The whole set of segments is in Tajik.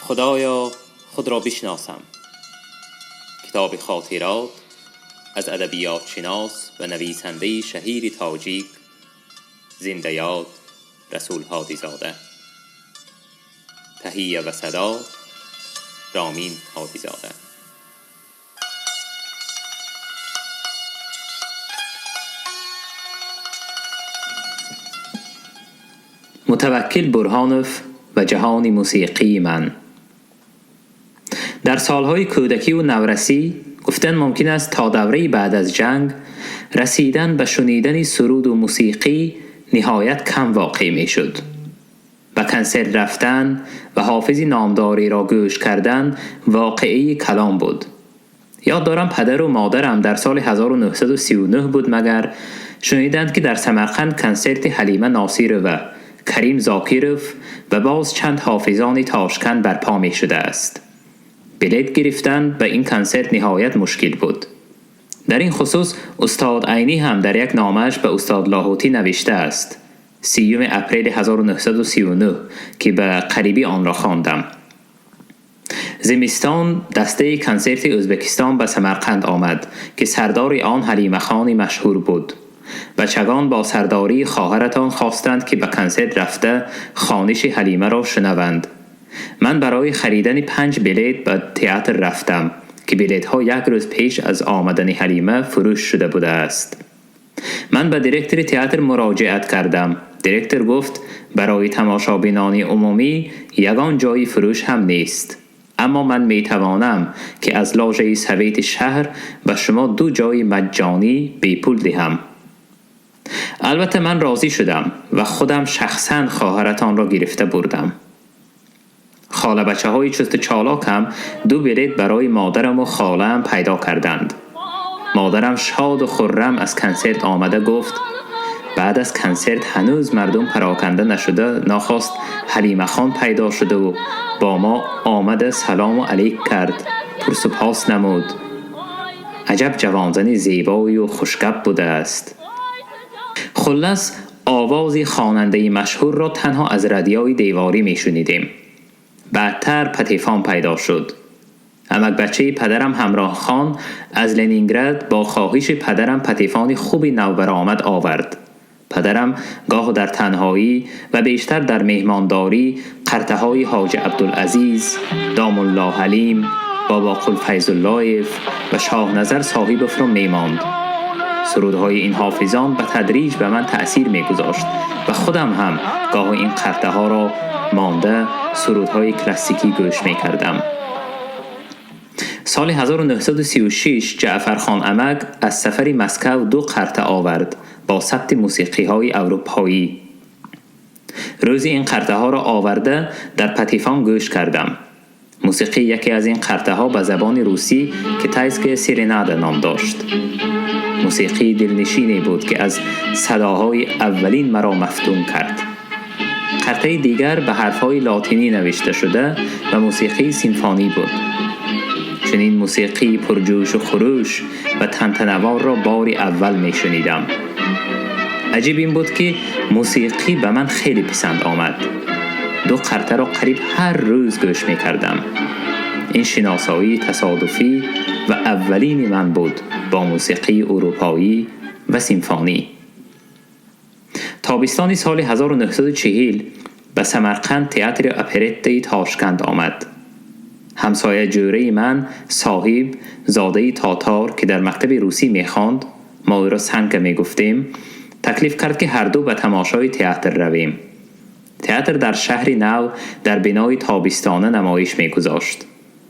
خدایا خود را بشناسم. کتاب خاطرات از ادبیات شناس و نویسنده شهیر تاجیک زنده یاد رسول هادیزاده. تهیه و صدا رامین هادیزاده. متوکل برهانوف و جهان موسیقی من. در سالهای کودکی و نورسی گفتن ممکن است تا دوره بعد از جنگ رسیدن به شنیدن سرود و موسیقی نهایت کم واقع می شد. به کنسرت رفتن و حافظ نامداری را گوش کردن واقعی کلام بود. یاد دارم پدر و مادرم در سال 1939 بود مگر شنیدند که در سمرقند کنسرت حلیمه ناصیرووا، کریم زاکیروف و باز چند حافظان تاشکند برپا می شده است. بلیت گرفتن به این کنسرت نهایت مشکل بود. در این خصوص استاد عینی هم در یک نامش به استاد لاهوتی نوشته است، 30 اپریل 1939 که به قریبی آن را خواندم. زمستان دسته کنسرت ازبکستان به سمرقند آمد که سردار آن حلیمه خان مشهور بود. بچگان با سرداری خواهرتان خواستند که به کنسرت رفته خوانش حلیمه را شنوند. من برای خریدن 5 بلیت به تئاتر رفتم که بلیت ها یک روز پیش از آمدن حلیمه فروش شده بوده است. من به دیرکتور تئاتر مراجعت کردم. دیرکتور گفت برای تماشابینان عمومی یگان جای فروش هم نیست، اما من می توانم که از لاژه سویت شهر به شما 2 جای مجانی بی پول دهم. البته من راضی شدم و خودم شخصا خواهرتان را گرفته بردم. خاله بچه های چست چالاکم 2 بلیت برای مادرم و خاله‌ام پیدا کردند. مادرم شاد و خرم از کنسرت آمده گفت بعد از کنسرت هنوز مردم پراکنده نشده ناخواست حلیمه خان پیدا شده و با ما آمده سلام و علیک کرد، پرس و پاس نمود. عجب جوانزنی زیبایی و خوشگپ بوده است. خلاص آواز خواننده مشهور را تنها از ردیای دیواری می شنیدیم. بعدتر پتیفان پیدا شد. امک بچه پدرم همراه خان از لنینگراد با خواهش پدرم پتیفان خوبی نوبرآمد آورد. پدرم گاه در تنهایی و بیشتر در مهمانداری قرطه های حاج عبدالعزیز، دام الله حلیم، بابا قل فیض الله و شاه نظر صاحبف را میماند. سرودهای این حافظان به تدریج به من تأثیر میگذاشت و خودم هم گاه این قرطه ها را مانده سرودهای کلاسیکی گوش میکردم. سال 1936 جعفر خان امک از سفر مسکو 2 قرطه آورد با ثبت موسیقی های اروپایی. روزی این قرطه ها را آورده در پتیفان گوش کردم. موسیقی یکی از این قرطه ها به زبان روسی که تایسک سرینادا نام داشت. موسیقی دلنشینی بود که از صداهای اولین مرا مفتون کرد. قرطه دیگر به حرفهای لاتینی نوشته شده و موسیقی سیمفونی بود. چنین موسیقی پرجوش و خروش و تنتنوار را بار اول می شنیدم. عجیب این بود که موسیقی به من خیلی پسند آمد. 2 قرطه را قریب هر روز گوش می کردم. این شناسایی تصادفی و اولین من بود با موسیقی اروپایی و سیمفونی. تابستان سال 1940 به سمرقند تئاتر اپرت تاشکند آمد. همسایه جوره من صاحب زاده تاتار که در مکتب روسی میخواند، ما او را سنگ میگفتیم، تکلیف کرد که هر دو به تماشای تئاتر رویم. تئاتر در شهر نو در بنای تابستانه نمایش میگذاشت.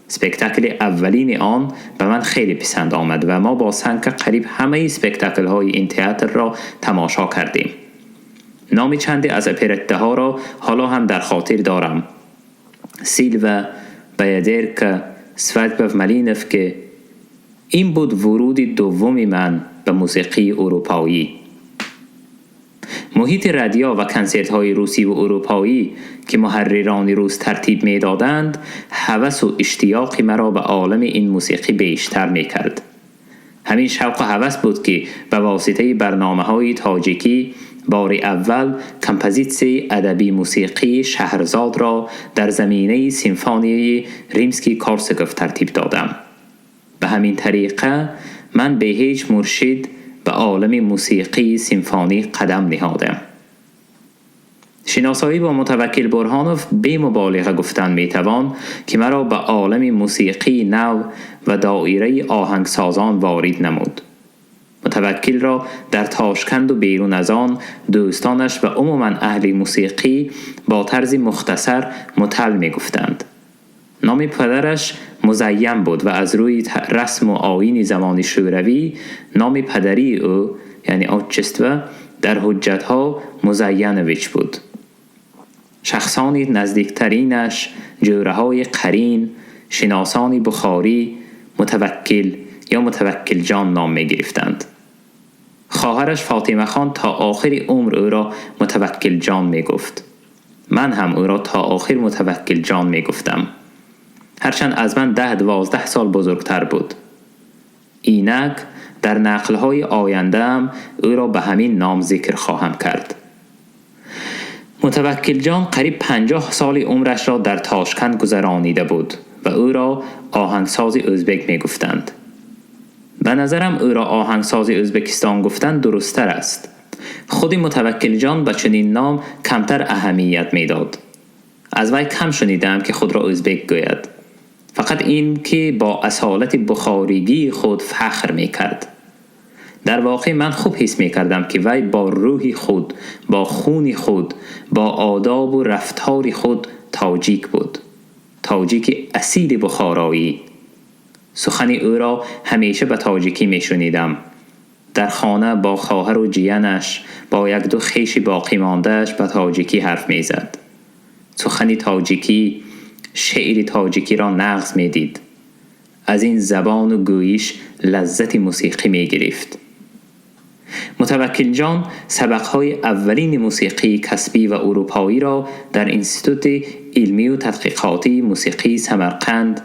سپکتاکل اولین آن به من خیلی پسند آمد و ما با سنگ قریب همه سپکتاکل های این تئاتر را تماشا کردیم. نام چندی از اپرته ها را حالا هم در خاطر دارم: سیلوا، بایادرکا، سوادبا مالینوف. که این بود ورود دوم من به موسیقی اروپایی. محیط رادیو و کنسرت های روسی و اروپایی که محرران روس ترتیب می دادند، هوس و اشتیاق مرا به عالم این موسیقی بیشتر می کرد. همین شوق و هوس بود که به واسطه برنامه های تاجیکی Бори аввал композитсияи адабӣ мусиқии Шаҳрзодро дар заминаи симфонияи Римский-Корсаков тартиб додам. Ба ҳамин тариқа ман бе ҳеҷ муршид ба олами мусиқии симфонӣ қадам ниҳодам. Шиносоӣ бо Мутаваккил Бурҳонов бемуболиға гуфтан метавон, ки маро ба олами мусиқии нав ва доираи оҳангсозон ворид намуд. Мутаваккилро дар Тошканду берун аз он дӯстонаш ва умуман аҳли мусиқӣ бо тарзи мухтасар Мутал мегуфтанд. Номи падараш Музайян буд ва аз рӯи расму оини замони шӯравӣ номи падарии ӯ, яъне отчество, дар ҳуҷҷатҳо Музайянович буд. Шахсони наздиктаринаш, ҷӯраҳои қарин, шиносони бухорӣ Мутаваккил ё Мутаваккилҷон ном мегирифтанд. Хоҳараш Фотимахон то охири умр ӯро Мутаваккилҷон мегуфт. Ман ҳам ӯро то охир Мутаваккилҷон мегуфтам, ҳарчанд аз ман 10-12 сол бузургтар буд. Инак дар нақлҳои ояндаам ӯро ба ҳамин ном зикр хоҳам кард. Мутаваккилҷон қариб 50 соли умрашро дар Тошканд гузаронида буд ва ӯро оҳангсози ӯзбек мегуфтанд. Ба назарам, ӯро оҳангсози Ӯзбекистон гуфтан дурусттар аст. Худи Мутаваккилҷон ба чунин ном камтар аҳамият медод. Аз вай кам шунидаам, ки худро ӯзбек гӯяд, фақат ин ки бо асолати бухоригии худ фахр мекард. Дар воқеъ ман хуб ҳис мекардам, ки вай бо рӯҳи худ, бо хуни худ, бо одобу рафтори худ тоҷик буд, тоҷики асили бухороӣ. Сухани ӯро ҳамеша ба тоҷикӣ мешунидам. Дар хона бо хоҳару ҷиянаш, бо якду хеши боқимондааш ба тоҷикӣ ҳарф мезад. Сухани тоҷикӣ, шеъри тоҷикиро нағз медид. Аз ин забону гӯиш лаззати мусиқӣ мегирифт. Мутаваккилҷон сабақҳои аввалини мусиқии касбӣ ва урупоиро дар Институти илмию тадқиқотии мусиқии Самарқанд,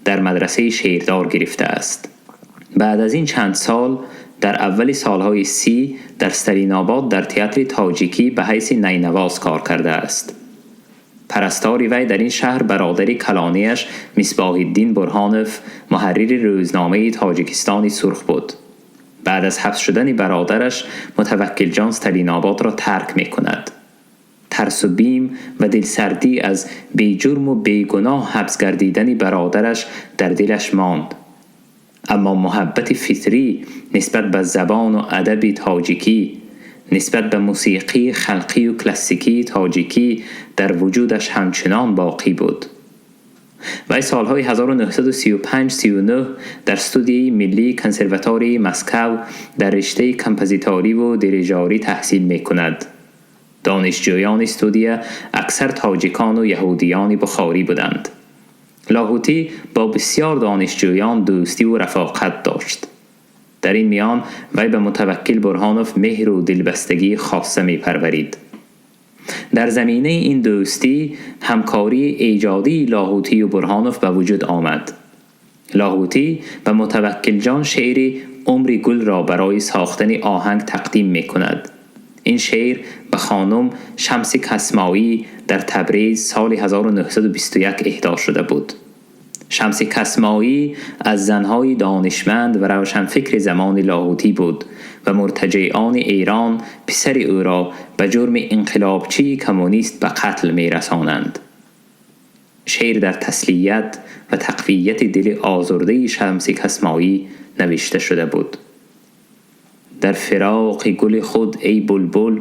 дар мадрасаи Шердор гирифтааст. Баъд аз ин чанд сол, дар аввали солҳои 30, дар Сталинобод дар театри тоҷикӣ ба ҳайси найнавоз кор кардааст. Парастори вай дар ин шаҳр бародари калонияш Мисбоҳиддин Бурҳонов, муҳаррири рӯзномаи Тоҷикистони сурх буд. Баъд аз ҳабс шудани бародараш Мутаваккилҷон Сталинободро тарк мекунад. Тарсу бим ва дилсардӣ аз беҷурму бегуноҳ ҳабс гардидани бародараш дар дилаш монд, аммо муҳаббати фитрӣ нисбат ба забону адаби тоҷикӣ, нисбат ба мусиқии халқию классикии тоҷикӣ дар вуҷудаш ҳамчунон боқӣ буд. Вай солҳои 1935-39 дар студияи миллии консерваторияи Москав дар риштаи композиториву дирижорӣ таҳсил мекунад. Донишҷӯёни студия аксар тоҷикону яҳудиёни бухорӣ буданд. Лоҳутӣ бо бисёр донишҷӯён дӯстиву рафоқат дошт. Дар ин миён вай ба Мутаваккил Бурҳонов меҳру дилбастагии хоса мепарварид. Дар заминаи ин дӯстӣ ҳамкории эҷодии Лоҳутию Бурҳонов ба вуҷуд омад. Лоҳутӣ ба Мутаваккилҷон шеъри «Умри гулро» барои сохтани оҳанг тақдим мекунад. Ин шеър ба хонум Шамси Касмоӣ дар Табриз соли 1921 эҳдо шуда буд. Шамси Касмоӣ аз занҳои донишманд ва равшанфикри замони Лоҳутӣ буд ва муртаҷеони Эрон писари ӯро ба ҷурми инқилобчии коммунист ба қатл мерасонанд. Шеър дар таслият ва тақвияти дили озурдаи Шамси Касмоӣ навишта шуда буд. Дар фироқи гули худ, эй булбул,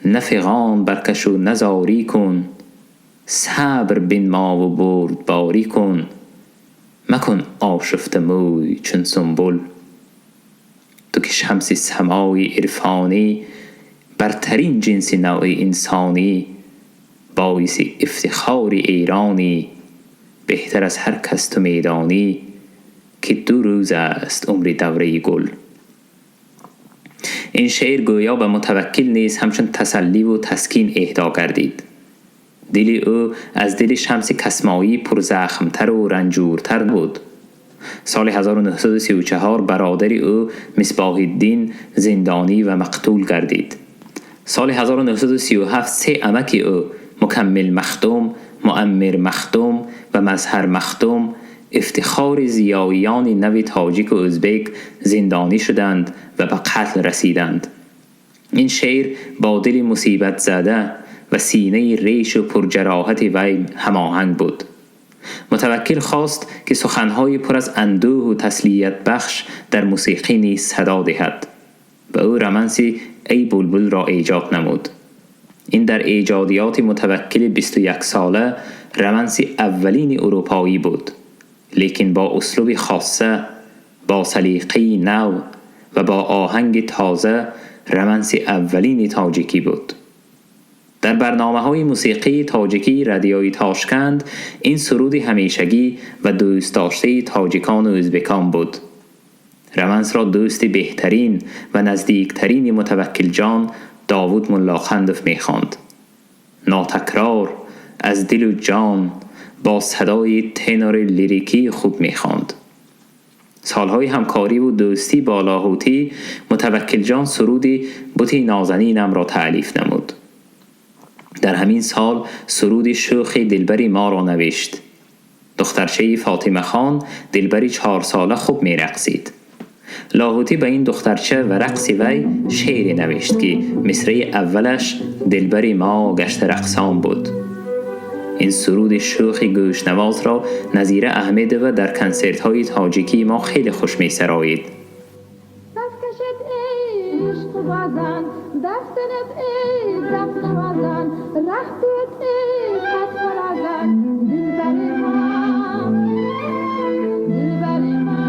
на фиғон баркашу на зорӣ кун, сабр бинмову бурдборӣ кун, макун ошуфта мӯй чун сунбул. Ту ки шамси самои ирфонӣ, бартарин ҷинси навъи инсонӣ, боиси ифтихори эронӣ, беҳтар аз ҳар кас ту медонӣ, ки ду рӯз аст умри давраи гул. Ин шеър гӯё ба Мутаваккил низ ҳамчун тасалливу таскин эҳдо гардид. Дили ӯ аз дили Шамси Касмоӣ пурзахмтару ранҷуртар буд. Соли 1934 бародари ӯ Мисбоҳиддин зиндонӣ ва мақтул гардид. Соли 1937 се амаки ӯ Мукаммил Махдум, Муаммир Махдум ва Мазҳар Махдум, ифтихори зиёиёни нави тоҷику ӯзбек, зиндонӣ шуданд ва ба қатл расиданд. Ин шеър бо дили мусибатзада ва синаи решу пурҷароҳати вай ҳамоҳанг буд. Мутаваккил хост, ки суханҳои пур аз андӯҳу таслиятбахш дар мусиқӣ низ садо диҳад ва ӯ романси «Эй булбулро» эҷод намуд. Ин дар эҷодиёти Мутаваккили 21сола романси аввалини урупоӣ буд, лекин бо услуби хосса, бо салиқаи нав ва бо оҳанги тоза романси аввалини тоҷикӣ буд. Дар барномаҳои мусиқии тоҷикии Радиои Тошканд ин суруди ҳамешагӣ ва дӯстдоштаи тоҷикону ӯзбекон буд. Романсро дӯсти беҳтарин ва наздиктарини Мутаваккилҷон Довуд Муллоқандов мехонд. Нотакрор, аз дилу ҷон, бо садои тенори лирикии худ мехонд. Солҳои ҳамкориву дӯстӣ бо Лоҳутӣ Мутаваккилҷон суруди «Бути нозанинамро» таълиф намуд. Дар ҳамин сол суруди «Шӯхи дилбари моро» навишт. Духтарчаи Фотимахон дилбари 4сола хуб мерақсид. Лоҳутӣ ба ин духтарча ва рақси вай шеъре навишт, ки мисраи аввалаш «Дилбари мо гашта рақсон» буд. Ин суруди шӯхи гӯшнавозро Назира Аҳмедова дар консертҳои тоҷикии мо хеле хуш месароид. Даф кашад ишқбозон, даф занад эй дафнавозон, роҳ диҳед эй қадфарозон, дилбари мо, дилбари мо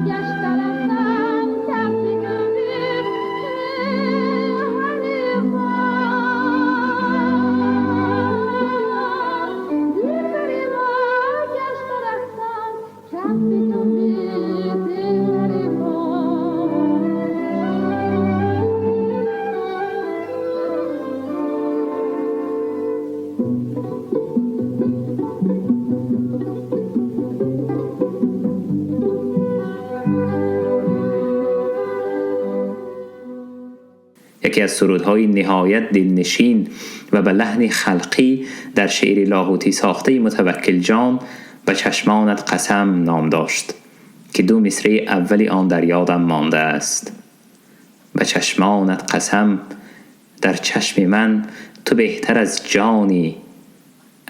гашта рақсон, каф бикӯбед ҳарифон. Дилбари мо гашта рақсон, каф бикӯбед ҳарифон. Яке аз сурудҳои ниҳоят дилнишин ва ба лаҳни халқӣ дар шеъри Лоҳутӣ сохтаи Мутаваккилҷон «Ба чашмонат қасам» ном дошт, ки ду мисраи аввали он дар ёдам мондааст. Ба чашмонат қасам, дар чашми ман ту беҳтар аз ҷонӣ,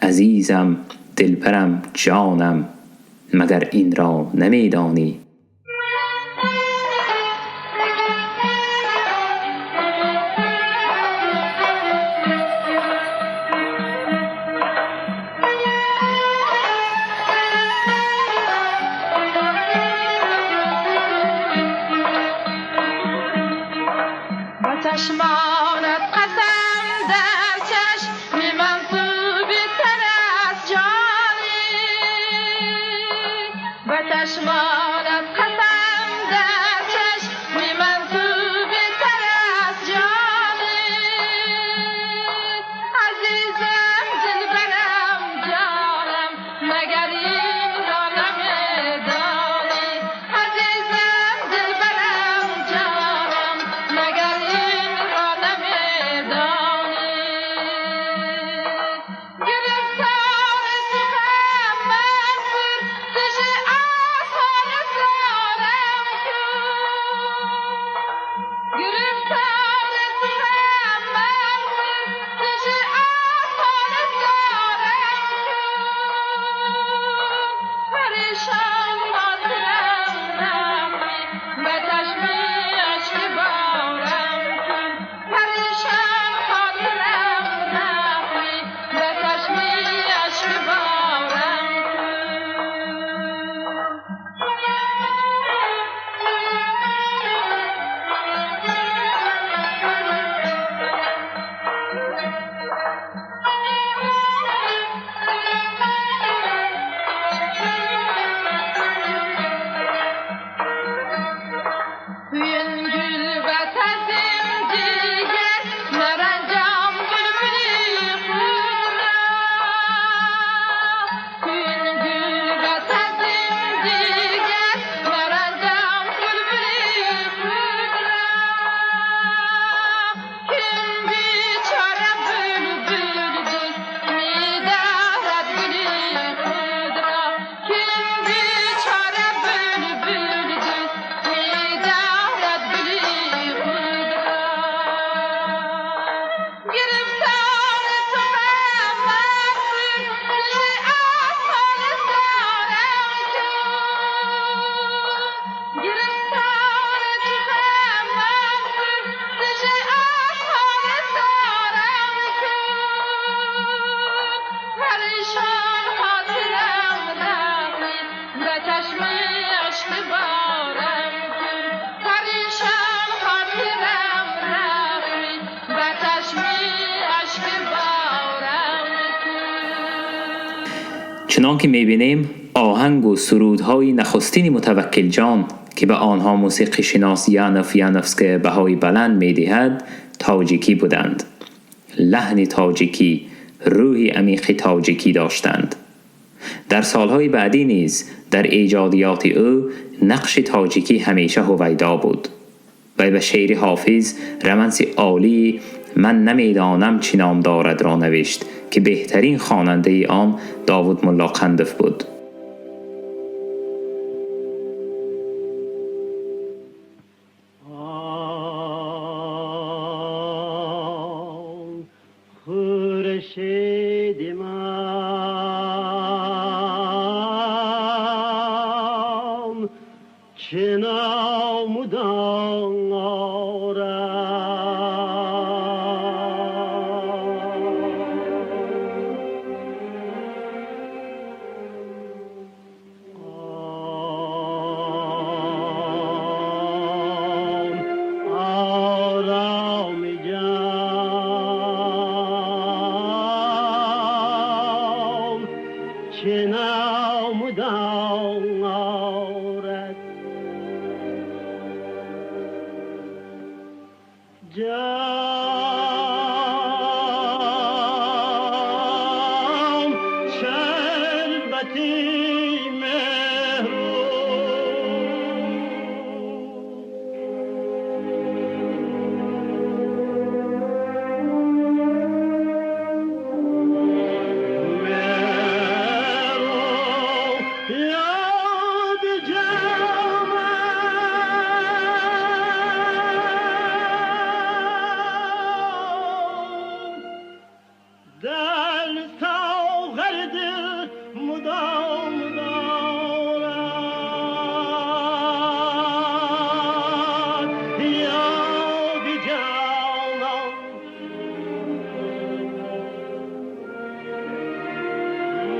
азизам, дилбарам, ҷонам, магар инро намедонӣ? Ба чашмонат қасам, дар чашми ман ту беҳтар аз ҷонӣ, ба чашмонат қасам, дар чашми ман ту беҳтар аз ҷонӣ, азизам, дилбарам, ҷонам, магар инро намедонӣ? Азизам, дилбарам, ҷонам, магар инро Чунон ки мебинем, оҳанг ва сурудҳои нахустини Мутаваккилҷон, ки ба онҳо мусиқишинос Янов Яновский баҳои баланд медиҳад, тоҷикӣ буданд. Лаҳни тоҷикӣ, рӯҳи амиқи тоҷикӣ доштанд. Дар солҳои баъдӣ низ дар эҷодиёти ӯ нақши тоҷикӣ ҳамеша ҳувайдо буд. Вай ба шеъри Ҳофиз романси олии «Ман намедонам чӣ ном дорад»-ро навишт, ки беҳтарин хонандаи он Довуд Муллоқандов буд. Хуршеди ман чӣ ном дорад? Он ороми ҷон чӣ ном дорад? Ҷон шарбати меҳру меҳру ёди ҷамол дар соғар дил мудом дорад ёди ҷонон.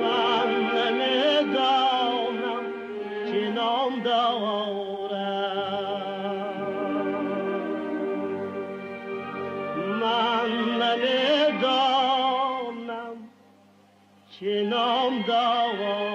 Ман намедонам чӣ ном дорад. Ман намедонам чӣ ном дорад.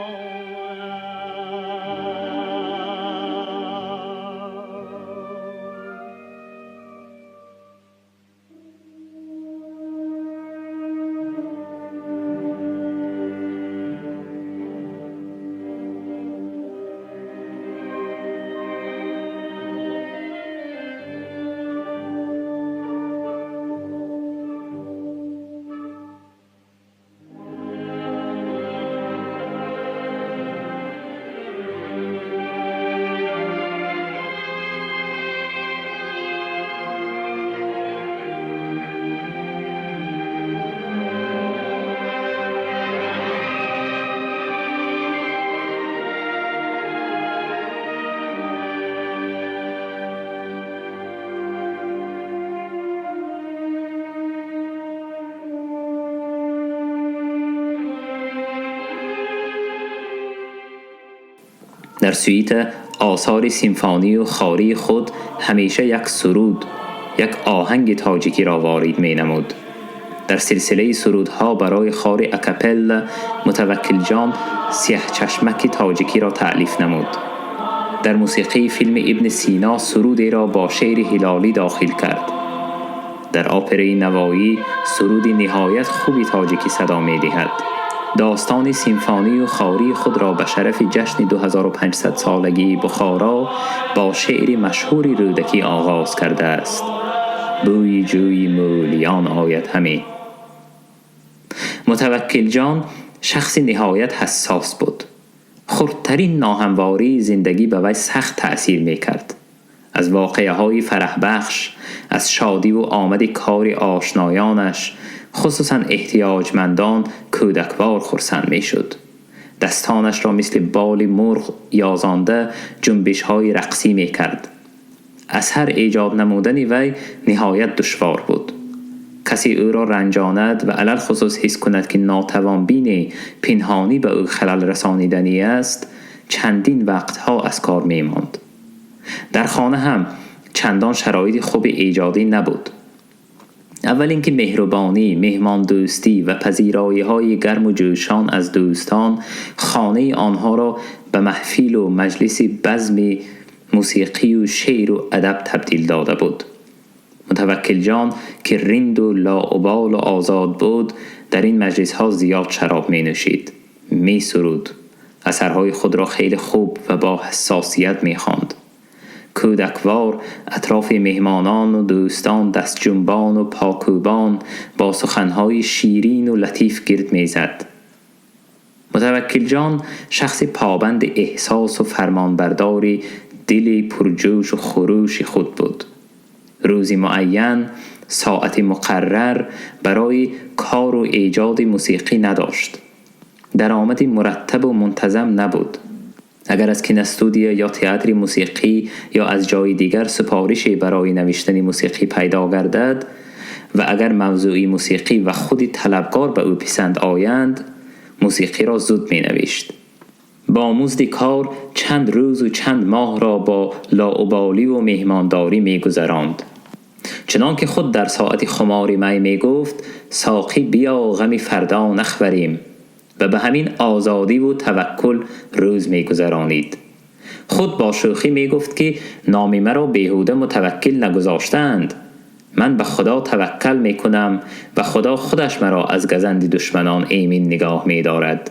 Дар сюита осори симфонию хории худ ҳамеша як суруд, як оҳанги тоҷикиро ворид менамуд. Дар силсилаи сурудҳо барои хори акапелла Мутаваккилҷон Сиёҳчашмаки тоҷикиро таълиф намуд. Дар мусиқии филми Ибни Сино сурудеро бо шеъри Ҳилолӣ дохил кард. Дар операи Навоӣ суруди ниҳоят хуби тоҷикӣ садо медиҳад. Достони симфонию хории худро ба шарафи ҷашни 2500 солагии Бухоро бо шеъри машҳури Рӯдакӣ оғоз кардааст: «Бӯи ҷӯи мӯлиён ояд ҳаме». Мутаваккилҷон шахси ниҳоят ҳассос буд. Хурдтарин ноҳамвории зиндагӣ ба вай сахт таъсир мекард. Аз воқеаҳои фараҳбахш, аз шодиву омади кори ошноёнаш, хусусан эҳтиёҷмандон, кӯдаквор хурсанд мешуд. Дастонашро мисли боли мурғ ёзонда ҷунбишҳои рақсӣ мекард. Асар эҷод намудани вай ниҳоят душвор буд. Касе ӯро ранҷонад ва алалхусус ҳис кунад, ки нотавонбине пинҳонӣ ба ӯ халал расониданӣ аст, чандин вақтҳо аз кор мемонд. Дар хона ҳам чандон шароити хуби эҷодӣ набуд. Аввал инки меҳрубонӣ, меҳмондӯстӣ ва пазироиҳои гарму ҷӯшон аз дӯстон хонаи онҳоро ба маҳфилу маҷлиси базми мусиқию шеъру адаб табдил дода буд. Мутаваккилҷон ки ринду лауболу озод буд, дар ин маҷлисҳо зиёд шароб менӯшид, месуруд, асарҳои худро хеле хуб ва бо ҳассосият мехонд. Кӯдаквор атрофи меҳмонону дӯстон дастҷунбону покӯбон бо суханҳои ширину латиф гирд мезад. Мутаваккилҷон шахси побанди эҳсосу фармонбардори дили пурҷӯшу хурӯши худ буд. Рӯзи муайян, соати муқаррар барои кору эҷоди мусиқӣ надошт. Даромади мураттабу мунтазам набуд. Агар аз киностудия ё театри мусиқӣ ё аз ҷои дигар супорише барои навиштани мусиқӣ пайдо гардад ва агар мавзӯи мусиқӣ ва худи талабгор ба ӯ писанд оянд, мусиқиро зуд менавишт. Бо музди кор чанд рӯзу чанд моҳро бо лауболиву меҳмондорӣ мегузаронд. Чунон ки худ дар соати хумори май мегуфт: «Соқӣ, биё, ғами фардо нахӯрем», ва ба ҳамин озодиву таваккул рӯз мегузаронид. Худ бо шӯхӣ мегуфт, ки номи маро беҳуда Мутаваккил нагузоштаанд. Ман ба Худо таваккал мекунам ва Худо худаш маро аз газанди душманон эмин нигоҳ медорад.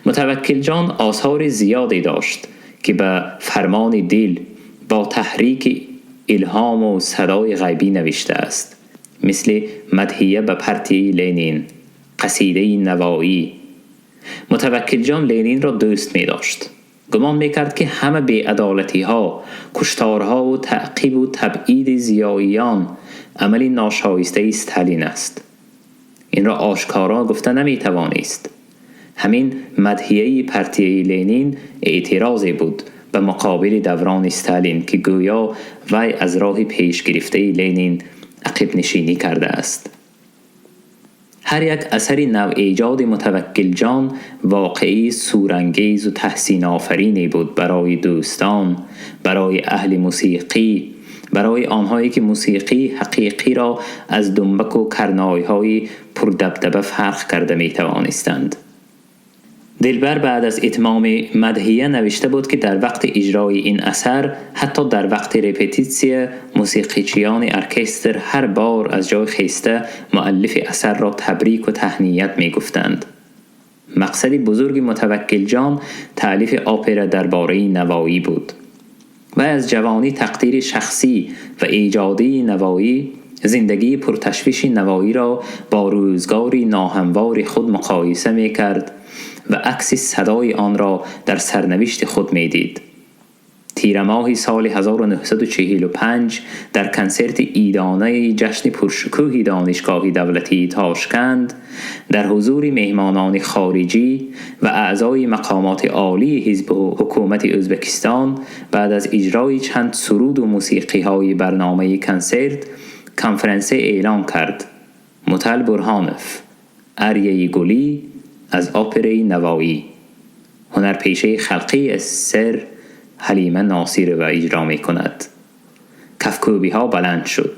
Мутаваккилҷон осори зиёде дошт, ки ба фармони дил бо таҳрики илҳому садои ғайбӣ навиштааст, мисли мадҳия ба партияи Ленин, қасидаи Навоӣ. Мутаваккилҷон Ленинро дӯст медошт. Гумон мекард, ки ҳама беадолатиҳо, кушторҳову таъқибу табъиди зиёиён амали ношоистаи Сталин аст. Инро ошкоро гуфта наметавонист. Ҳамин мадҳияи партияи Ленин эътирозе буд ба муқобили даврони Сталин, ки гӯё вай аз роҳи пешгирифтаи Ленин ақибнишинӣ кардааст. Ҳар як асари навэҷоди Мутаваккилҷон воқеаи сурангезу таҳсинофарине буд барои дӯстон, барои аҳли мусиқӣ, барои онҳое ки мусиқии ҳақиқиро аз думбаку карнойҳои пурдабдаба фарқ карда метавонистанд. Дилбар баъд аз итмоми мадҳия навишта буд, ки дар вақти иҷрои ин асар, ҳатто дар вақти репетитсия, мусиқичиёни оркестр ҳар бор аз ҷой хеста муаллифи асарро табрику таҳният мегуфтанд. Мақсади бузурги Мутаваккилҷон таълифи опера дар бораи Навоӣ буд. Вай аз ҷавонӣ тақдири шахсӣ ва эҷодии Навоӣ, зиндагии пурташвиши Навоиро бо рӯзгори ноҳамвори худ муқоиса мекард ва акси садои онро дар сарнавишти худ медид. Тирамоҳи соли 1945 дар консерти идонаи ҷашни пуршукӯҳи Донишгоҳи давлатии Тошканд дар ҳузури меҳмонони хориҷӣ ва аъзои мақомоти олии ҳизбу ҳукумати Ӯзбекистон баъд аз иҷрои чанд суруду мусиқиҳои барномаи консерт конференсия эълон кард: «Мутал Бурҳонов, арияи Гулӣ аз операи Навоӣ, ҳунарпешаи халқии СССР Ҳалима Носирова иҷро мекунад». Кафкӯбиҳо баланд шуд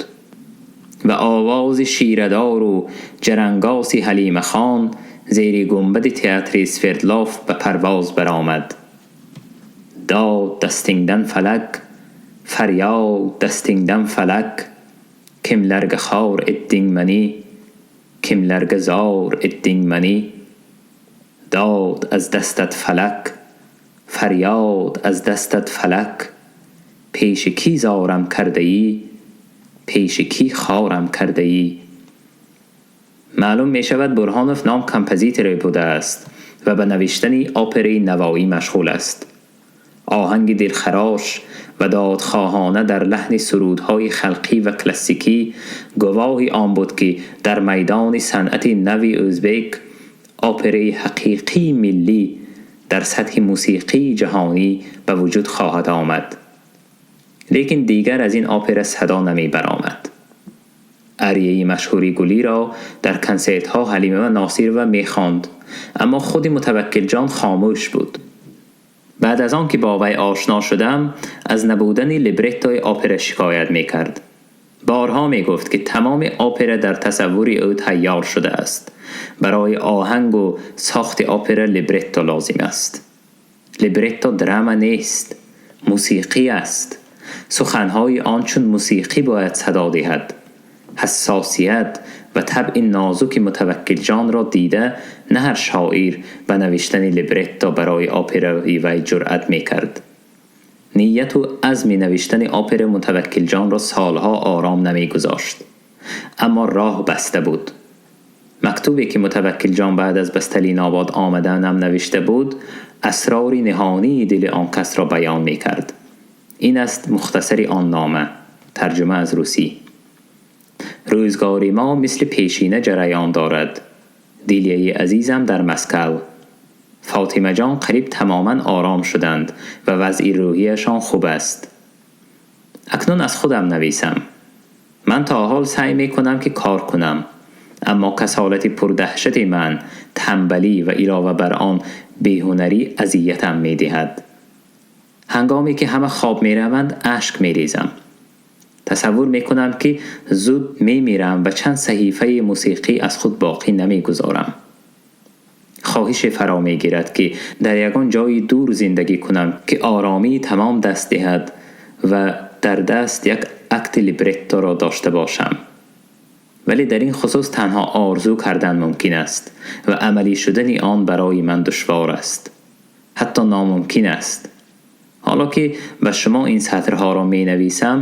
ва овози ширадору ҷарангоси Ҳалимахон зери гумбади театри Свердлов ба парвоз баромад. Дод дастингдан фалак, фарёд дастингдан фалак, kimlarga xor etding mani, kimlarga zor etding mani? Дод аз дастат фалак, фарёд аз дастат фалак, пеши кӣ зорам кардаӣ, пеши кӣ хорам кардаӣ? Маълум мешавад, Бурҳонов ном композиторе будааст ва ба навиштани операи Навоӣ машғул аст. Оҳанги дилхарош ва додхоҳона дар лаҳни сурудҳои халқӣ ва классикӣ гувоҳи он буд, ки дар майдони санъати нави ӯзбек операи ҳақиқии миллӣ дар сатҳи мусиқии ҷаҳонӣ ба вуҷуд хоҳад омад. Лекин дигар аз ин опера садо намебаромад. Арияи машҳури Гулиро дар консертҳо Ҳалима Носирова мехонд, аммо худи Мутаваккилҷон хомӯш буд. Баъд аз он ки бо вай ошно шудам, аз набудани либреттои опера шикоят мекард. Борҳо мегуфт, ки тамоми опера дар тасаввури ӯ тайёр шудааст. Барои оҳангу сохти опера либретто лозим аст. Либретто драма нест, мусиқӣ аст. Суханҳои он чун мусиқӣ бояд садо диҳад. Ҳассосият ва табъи нозуки Мутаваккилҷонро дида, на ҳар шоир ба навиштани либретто барои операи вай ҷуръат мекард. Нияту азми навиштани опера Мутаваккилҷонро солҳо ором намегузошт. Аммо роҳ баста буд. Мактубе, ки Мутаваккилҷон баъд аз ба Сталинобод омаданам навишта буд, асрори ниҳонии дили он касро баён мекард. Ин аст мухтасари он нома, тарҷума аз русӣ. Рӯзгори мо мисли пешина ҷараён дорад. Дилияи азизам дар Маскав. Фотимаҷон қариб тамоман ором шуданд ва вазъи рӯҳияшон хуб аст. Акнун аз худам нависам. Ман то ҳол саъй мекунам, ки кор кунам, аммо касолати пурдаҳшати ман, танбалӣ ва илова бар он беҳунарӣ азиятам медиҳад. Ҳангоме ки ҳама хоб мераванд, ашк мерезам. Тасаввур мекунам, ки зуд мемирам ва чанд саҳифаи мусиқӣ аз худ боқӣ намегузорам. Хоҳише фаро мегирад, ки дар ягон ҷои дур зиндагӣ кунам, ки оромии тамом даст диҳад ва дар даст як акти либретторо дошта бошам. Вале дар ин хусус танҳо орзу кардан мумкин аст ва амалӣ шудани он барои ман душвор аст, ҳатто номумкин аст. Ҳоло ки ба шумо ин сатрҳоро менависам,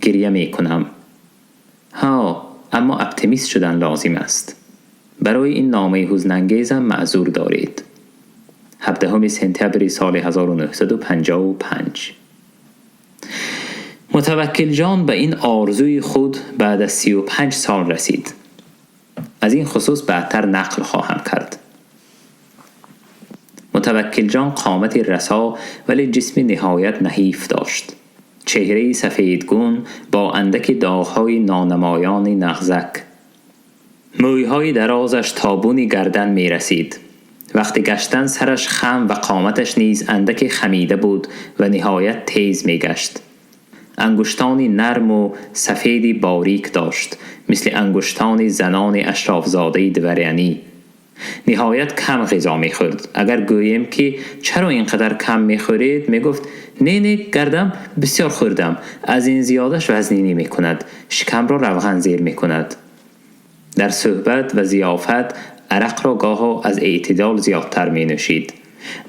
гиря мекунам. Ҳа, аммо оптимист шудан лозим аст. Барои ин номаи ҳузнангезам маъзур доред. 17 сентябри соли 1955. Мутаваккилҷон ба ин орзуи худ баъд аз 35 сол расид. Аз ин хусус баъдтар нақл хоҳам кард. Мутаваккилҷон қомати расо, вале ҷисми ниҳоят наҳиф дошт. Чеҳраи сафедгун бо андаки доғҳои нонамоёни нағзак. Мӯйҳои дарозаш то буни гардан мерасид. Вақти гаштан сараш хам ва қоматаш низ андаке хамида буд ва ниҳоят тез мегашт. Ангуштони нарму сафеди борик дошт, мисли ангуштони занони ашрофзодаи дворянӣ. Ниҳоят кам ғизо мехӯрд. Агар гӯем, ки чаро ин қадар кам мехӯред, мегуфт: «Не, не, гардам бисёр хӯрдам, аз ин зиёдаш вазнинӣ мекунад, шикамро равған зер мекунад». Дар суҳбат ва зиёфат арақро гоҳо аз эътидол зиёдтар менӯшид.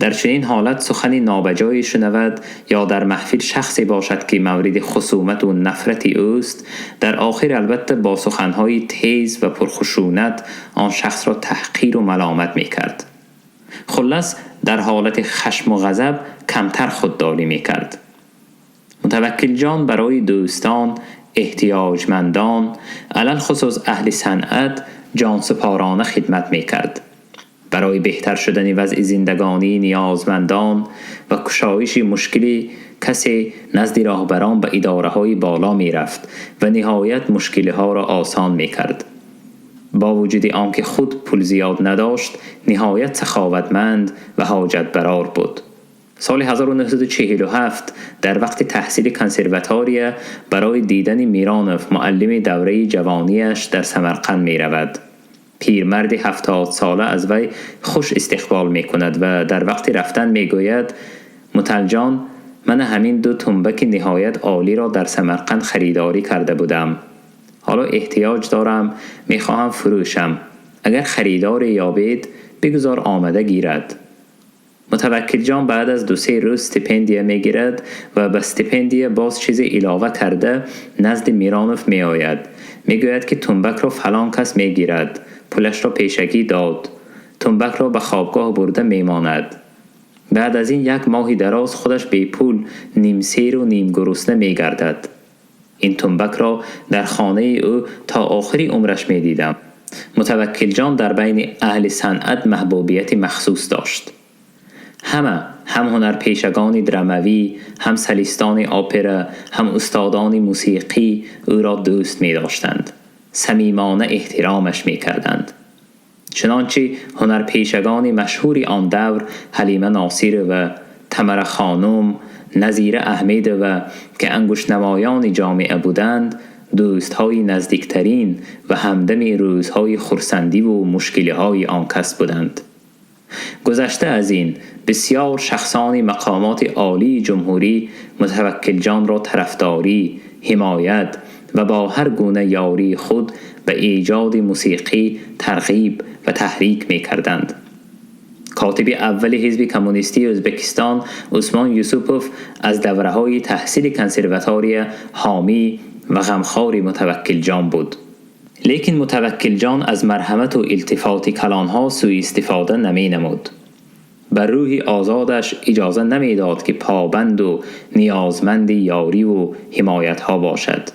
Дар чунин ҳолат сухани нобаҷое шунавад ё дар маҳфил шахсе бошад, ки мавриди хусумату нафрати ӯст, дар охир албатта бо суханҳои тез ва пурхушунат он шахсро таҳқиру маломат мекард. Хуллас, дар ҳолати хашму ғазаб камтар худдорӣ мекард. Мутаваккилҷон барои дӯстон, эҳтиёҷмандон, алалхусус аҳли санъат ҷонсупорона хидмат мекард. Барои беҳтар шудани вазъи зиндагонии ниёзмандон ва кушоиши мушкили касе назди роҳбарон ба идораҳои боло мерафт ва ниҳоят мушкилиҳоро осон мекард. Бо вуҷуди он ки худ пул зиёд надошт, ниҳоят саховатманд ва ҳоҷатбарор буд. Соли 1947 дар вақти таҳсили консерватория барои дидани Миронов, муаллими давраи ҷавонияш, дар Самарқанд меравад. Пирмарди 70сола аз вай хуш истиқбол мекунад ва дар вақти рафтан мегӯяд: «Муталҷон, мана ҳамин ду тумбаки ниҳоят олиро дар Самарқанд харидорӣ карда будам. Ҳоло эҳтиёҷ дорам, мехоҳам фурӯшам. Агар харидоре ёбед, бигузор омада гирад». Мутаваккилҷон баъд аз 2-се рӯз стипендия мегирад ва ба стипендия боз чизе илова карда назди Миронов меояд. Мегӯяд, ки тумбакро фалон кас мегирад, пулашро пешакӣ дод, тумбакро ба хобгоҳ бурда мемонад. Баъд аз ин як моҳи дароз худаш бепул, нимсеру нимгурусна мегардад. Ин тумбакро дар хонаи ӯ то охири умраш медидам. Мутаваккилҷон дар байни аҳли санъат маҳбубияти махсус дошт. Ҳама, ҳам ҳунарпешагони драмавӣ, ҳам солистони опера, ҳам устодони мусиқӣ ӯро дӯст медоштанд, самимона эҳтиромаш мекарданд. Чунончи ҳунарпешагони машҳури он давр, Ҳалима Носирова, Тамара хонум, Назира Аҳмедова, ки ангуштнамоёни ҷомеа буданд, دوستهای نزدیکترین و همدم روزهای خرسندی و مشکلیهای آن کس بودند. گذشته از این، بسیار شخصان مقامات عالی جمهوری متوکل جان را طرفداری، حمایت و با هر گونه یاری خود به ایجاد موسیقی ترغیب و تحریک می کردند. کاتب اول حزب کمونیستی ازبکستان عثمان یوسوپوف از دوره‌های تحصیل کنسرواتوری حامی و غمخوار متوکل جان بود. لیکن متوکل جان از مرحمت و التفات کلانها سوء استفاده نمی نمود. بر روح آزادش اجازه نمی داد که پابند و نیازمند یاری و حمایت ها باشد.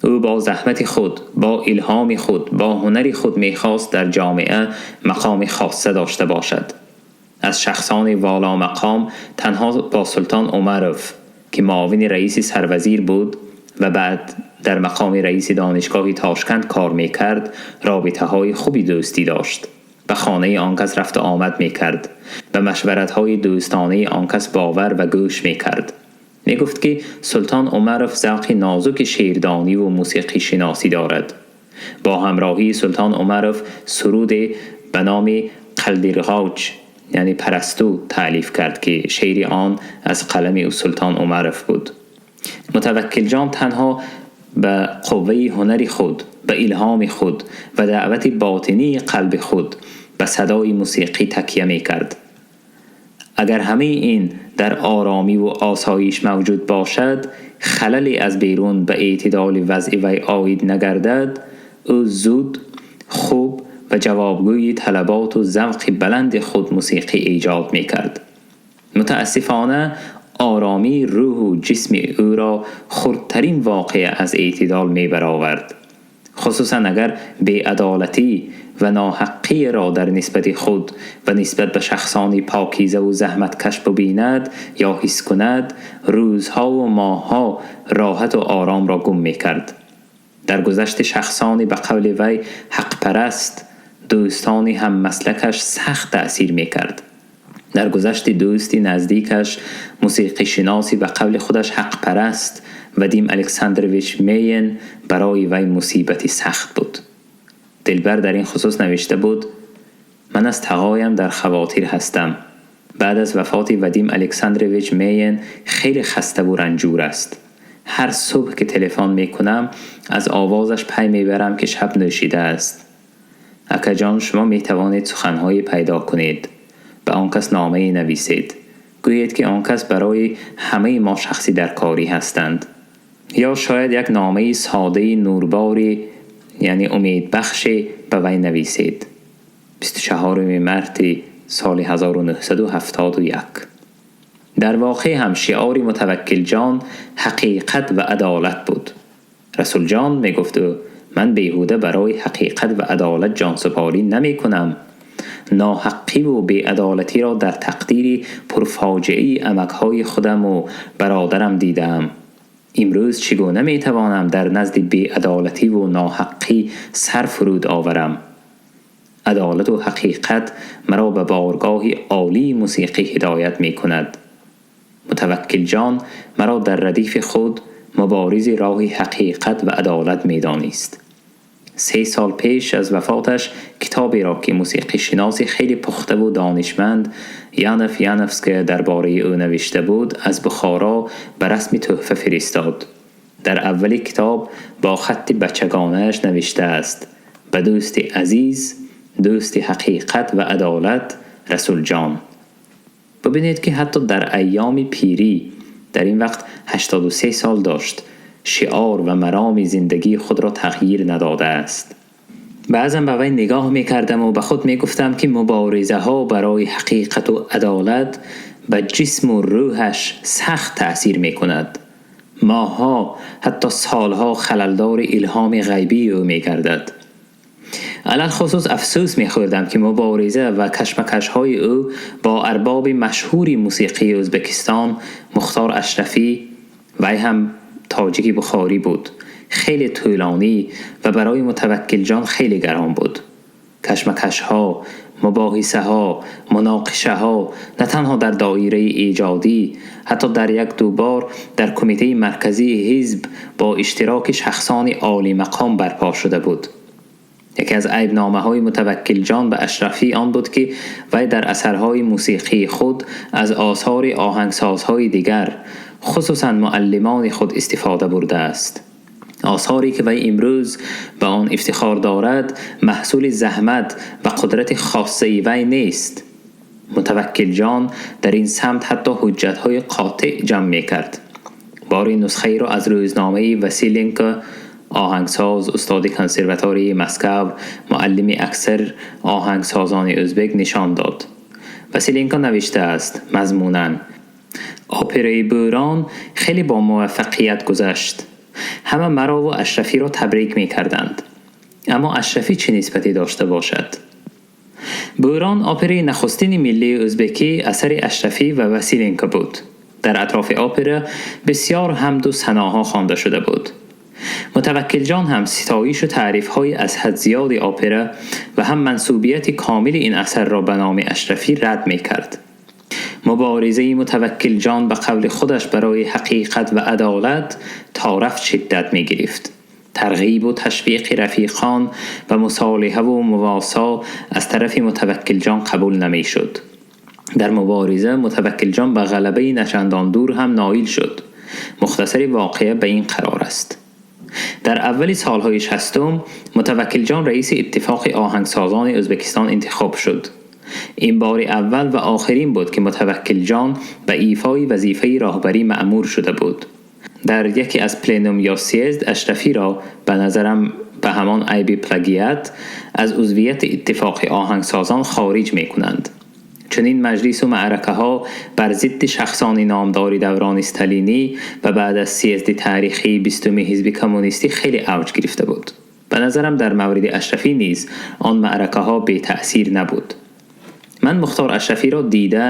او با زحمت خود، با الهام خود، با هنر خود میخواست در جامعه مقام خاصه داشته باشد. از شخصان والا مقام تنها با سلطان عمروف که معاون رئیس سروزیر بود و بعد در مقام رئیس دانشگاه تاشکند کار میکرد، رابطه های خوبی دوستی داشت. به خانه آن کس رفت آمد میکرد، به مشورت های دوستانه آن کس باور و گوش میکرد. میگفت که سلطان عمروف ذوق نازک شعردانی و موسیقی شناسی دارد. با همراهی سلطان عمروف سرود به نام قلدرغاج یعنی پرستو تألیف کرد که شعر آن از قلم او سلطان عمروف بود. متوکل جان تنها به قوه هنر خود، به الهام خود و دعوت باطنی قلب خود به صدای موسیقی تکیه می کرد. اگر همه این در آرامی و آسایش موجود باشد، خللی از بیرون به اعتدال وضع وی عاید نگردد، او زود، خوب و جوابگوی طلبات و ذوق بلند خود موسیقی ایجاد می کرد. متاسفانه آرامی روح و جسم او را خردترین واقعه از اعتدال می برآورد، خصوصا اگر بی‌عدالتی و ناحقی را در نسبت خود و نسبت به شخصان پاکیزه و زحمتکش ببیند یا حس کند، روزها و ماهها راحت و آرام را گم می کرد. در گذشت شخصانی به قول وی حق پرست، دوستانی هم مسلکش سخت تأثیر می کرد. در گذشت دوستی نزدیکش، موسیقی شناسی به قول خودش حق پرست، ودیم الکساندرویچ مین، برای وی مصیبتی سخت بود. دلبر در این خصوص نوشته بود: من از تقایم در خواطر هستم. بعد از وفات ودیم الکساندرویچ مین خیلی خسته و رنجور است. هر صبح که تلفن میکنم از آوازش پی میبرم که شب نوشیده است. اکا جان، شما میتوانید سخنهایی پیدا کنید، به آن کس نامه نویسید، گویید که آن کس برای همه ما شخصی در کاری هستند. یا شاید یک نامه ساده نورباری یعنی امید بخش به وی نویسید. 24 مارس سال 1971. در واقع هم شعار متوکل جان حقیقت و عدالت بود. رسول جان می گفت من بیهوده برای حقیقت و عدالت جان سپاری نمی کنم. ناحقی و بی‌عدالتی را در تقدیر پرفاجعه عمک‌های خودم و برادرم دیدم. امروز چگونه می توانم در نزد بی‌عدالتی و ناحقی سر فرود آورم؟ عدالت و حقیقت مرا به بارگاه عالی موسیقی هدایت می کند. متوکل جان مرا در ردیف خود مبارز راه حقیقت و عدالت می دانست. 3 سال پیش از وفاتش کتابی را که موسیقی شناسی خیلی پخته و دانشمند یانف یانفسک درباره او نوشته بود از بخارا به رسم تحفه فرستاد. در اول کتاب با خط بچگانه‌اش نوشته است: به دوست عزیز، دوست حقیقت و عدالت، رسول جان. ببینید که حتی در ایام پیری، در این وقت 83 سال داشت، شعار و مرام زندگی خود را تغییر نداده است. بعضا به وی نگاه می کردم و به خود می گفتم که مبارزه ها برای حقیقت و عدالت به جسم و روحش سخت تأثیر می کند. ماها حتی سالها خللدار الهام غیبی او می گردد. علل خصوص افسوس می خوردم که مبارزه و کشمکش های او با ارباب مشهور موسیقی ازبکستان مختار اشرفی، وی هم تاجیک بخاری بود، خیلی طولانی و برای متوکل جان خیلی گران بود. کشمکش ها، Мубоҳисаҳо, муноқишаҳо на танҳо дар доираи эҷодӣ, ҳатто дар як-ду бор дар кумитаи марказии ҳизб бо иштироки шахсони олимақом барпо шуда буд. Яке аз айбномаҳои Мутаваккилҷон ба Ашрафӣ он буд, ки вай дар асарҳои мусиқии худ аз осори оҳангсозҳои дигар, хусусан муаллимони худ истифода бурдааст. Осоре ки вай имрӯз ба он ифтихор дорад, маҳсули заҳмат ва қудрати хоссаи вай нест. Мутаваккилҷон дар ин самт ҳатто ҳуҷҷатҳои қотеъ ҷамъ мекард. Бори нусхаеро аз рӯзномаи Василенко, оҳангсоз, устоди консерваторияи Москав, муаллими аксар оҳангсозони ӯзбек нишон дод. Василенко навиштааст мазмунан: операи Бӯрон хеле бо муваффақият гузашт. Ҳама марову Ашрафиро табрик мекарданд. Аммо Ашрафӣ чӣ нисбате дошта бошад? Бӯрон операи нахустини миллии ӯзбекӣ асари Ашрафӣ ва Василенко буд. Дар атрофи опера бисёр ҳамду саноҳо хонда шуда буд. Мутаваккилҷон ҳам ситоишу таърифҳои аз ҳад зиёди опера ва ҳам мансубияти комили ин асарро ба номи Ашрафӣ рад мекард. Муборизаи Мутаваккилҷон ба қавли худаш барои ҳақиқат ва адолат то рафт шиддат мегирифт. Тарғибу ташвиқи рафиқон ба мусолиҳаву мувосо аз тарафи Мутаваккилҷон қабул намешуд. Дар мубориза Мутаваккилҷон ба ғалабаи начандон дур ҳам ноил шуд. Мухтасари воқеа ба ин қарор аст. Дар аввали солҳои 60-ум Мутаваккилҷон раиси Иттифоқи оҳангсозони Ӯзбекистон интихоб шуд. Ин бори аввал ва охирин буд, ки Мутаваккилҷон ба ифои вазифаи роҳбарӣ маъмур шуда буд. Дар яке аз пленум ё съезд Ашрафиро, ба назарам ба ҳамон айби плагиат, аз узвияти Иттифоқи оҳангсозон хориҷ мекунанд. Чунин маҷлису маъракаҳо бар зидди шахсони номдори даврони сталинӣ ва баъд аз съезди таърихии 20-уми ҳизби коммунистӣ хеле авҷ гирифта буд. Ба назарам дар мавриди Ашрафӣ низ он маъракаҳо бетаъсир набуд. Ман Мухтор Ашрафиро дида,